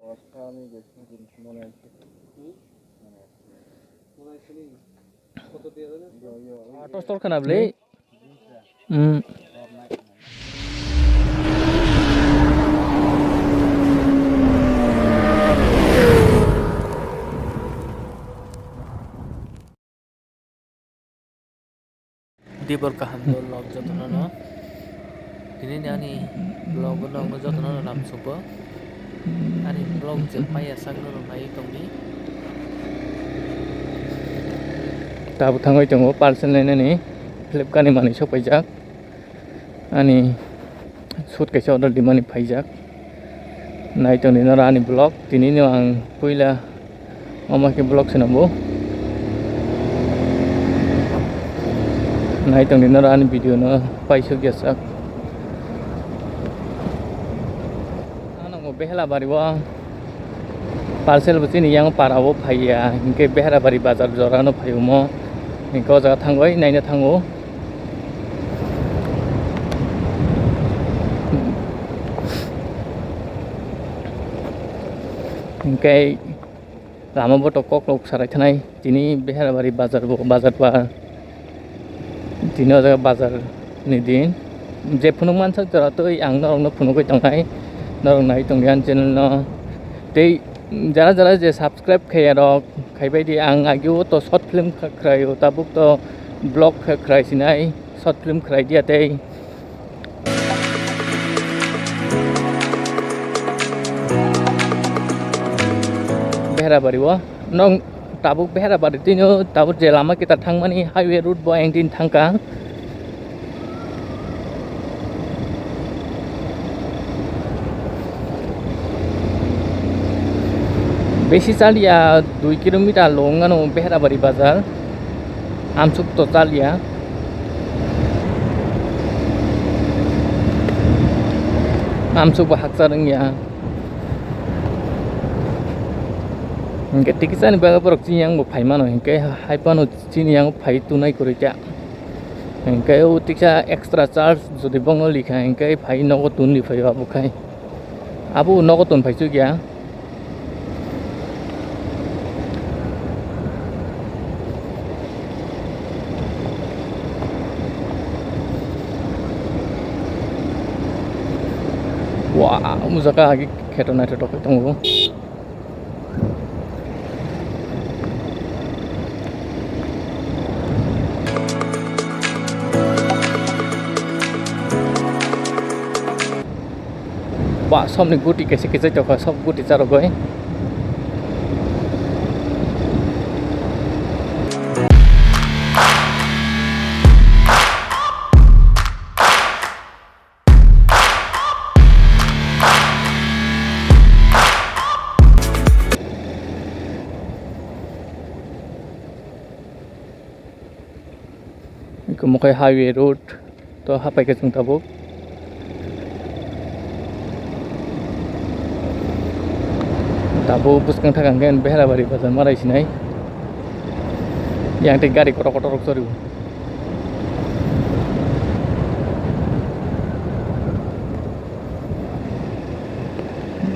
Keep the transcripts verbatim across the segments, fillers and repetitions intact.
Tos tor khana bwle. Hmm. Dibor kaham dol lok jotono no. Tini ni ani vlog no jotono no lam subo. Ani vlog je paiya sak no rwnai tongdi. Tabuk thangwi tongo parcel nainani Flipkart ni manwi sok paijak. Ani suit kaisa order dimani phaijak. Nai tongdi noro ani vlog. Tini no ang puila omo khe vlog swnambo. Nai tongdi noro ani video no paisuk ya sak. Ano Behela bari o parcel bo chini yang para o phaiya, hinkhe Behrabari bazar jora no phaio mo, hinkhe o jaga thangwi naina thango. Hinkhe lama bo to kok rok sarai thanai, tini Behrabari bazar bo, bazar ba. Tini o jaga bazar ni din. Je phunuk mansak jora twi ang norok no phunugwi tongnai. Norok nai tongdi ani channel no. Tei jara jara je subscribe khaiya rok khaibai di, ang agi o to short film kha-, khwrai o, tabuk to vlog kha-, khwrai sinai, short film khwrai dia tei. Behrabari o. Nong tabuk Behrabari twi no tabuk je lama kita thangmani highway route bo engtin thangka. Besi chaliya dui kilometer long ano Behrabari bazar. Amsuk to chaliya. Amsuk bo hakchar wngya. Hinkhe tikisa ni bagwi borok chini yang bo phai mano, hinkhe hai phano chini yang phai tunai kwrwi kha. Hinkhe o tiksa extra charge jodi bongno likha, hinkhe phai nogo tun li phaio abo khai. Abo nogo tun phai chukya. Wah, mujaka agi kheto naithotok khe tongo. Ba, somni guti kaisa kaisa tokha, sob guti charogwi. Eko mokai highway road to hapai khe chwng tabuk. Tabuk bwskang thang khe Behrabari bazar ma rai sinai. Yang tei gari kotor kotor rok chori o.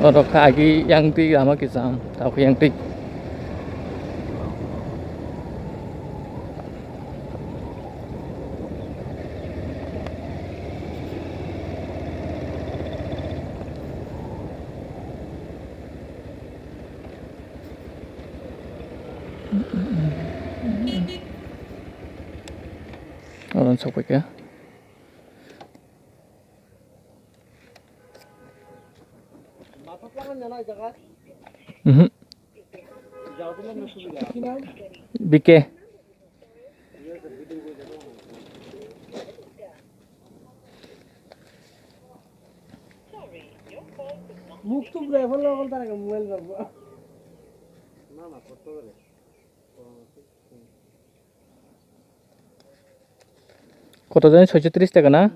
Oro kha agi yang twi lama kisa, tabuk yang twi. Oro sokphaikha. Mhm. B K. Muk tu bra phone lo kol tara mobile ba. Koto jani soicho tris taka na?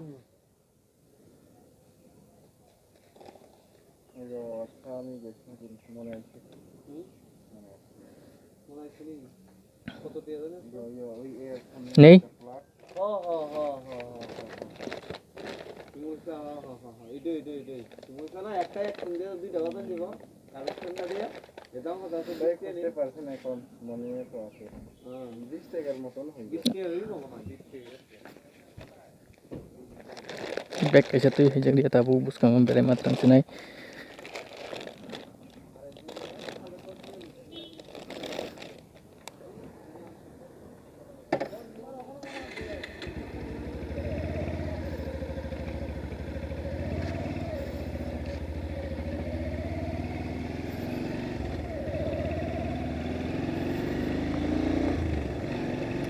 Nei. Ho, ho, ho, ho, ho, ho, ho. Chumui sa, ho, ho, ho, ho. Idui, idui, idui. Chumui sa na, ekta ek sende dui daga dan dibo. Collection Bag kaisa twi hwnjak ya tabuk bwskango berai ma tang sinai.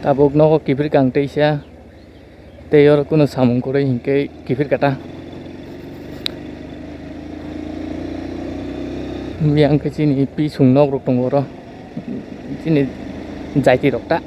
Tabuk nogo kiphir kang teisa, tei oro kunu samung kwrwi hinkhe kiphir kata. Yang khe chini pisung nok rok tongo oro, chini jaiti rok ta.